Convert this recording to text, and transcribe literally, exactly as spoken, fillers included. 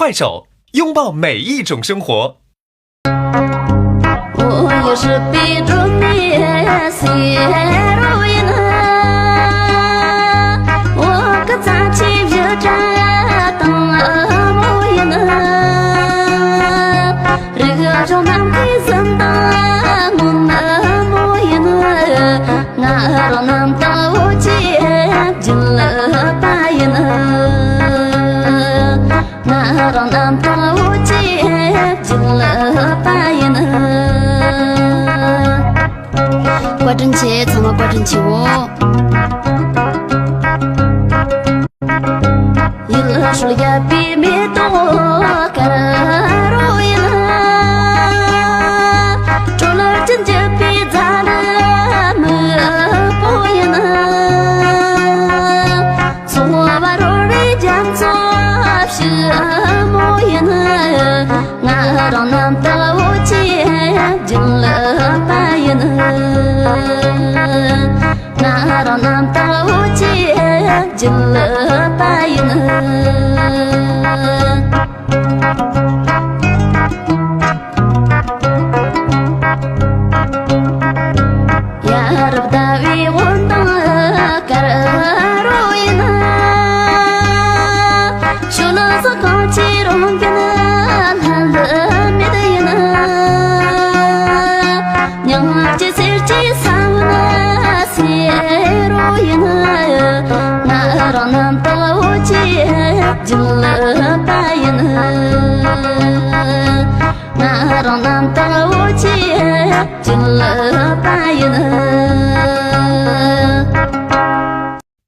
快手，拥抱每一种生活。 ཡུལ་སྲིད་པའི་སྒྲོན་མེ་ཟེར་རོ་ཡིན། འོ་སྐུ་རྩ་ཆེའི་བཞད་སྒྲ་དང་མོ་ཡིན། རིག་གཞུང་ནམ་མཁའི་ཟིན་དང་སྔོན་མོ་ཡིན། ང་རང་རྣམ་དག་འོ་ཆེ་བརྒྱུད་པ་ཡིན། ང་རང་རྣམ་དག་འོ་ཆེ་བརྒྱུད་པ་ཡིན། བཀའ་དྲིན་ཆེ། ཚང་མ་བཀའ་དྲིན་ཆེའོ། ཡུལ་ཤུལ་རྒྱལ་པོའི་མེ་ཏོག་དཀར་རོ་ཡིན། སྤྲོ་ལོ་ཅན་བརྒྱུད་པའི་རྫ་རི་སྨུག་པོ་ཡིན། ཚོང་བ་རོལ་བའི་རྒྱ་མཚོ་ཞིབ་མོ་ཡིན། ང་རང་རྣམ་དག་འོ་ཆེ་བརྒྱུད་པ་ཡིན། ང་རང་རྣམ་དག་འོ་ཆེ་བརྒྱུད་པ་ཡིན། ཡ་རབས་ཟླ་བའི་འོད་མདངས་དཀར་རོ་ཡིན། ཞོ་ལོ་སོགས་གང་ཆེ་རང་གི་ནི་ལྷ་འདི་མེད་ཡིན། ཉང་གཅིག་སེར་གྱི་ས་བོན་སེར་རོ་ཡིན། ང་རང་རྣམ་དག་འོ་ཆེ་བརྒྱུད་པ་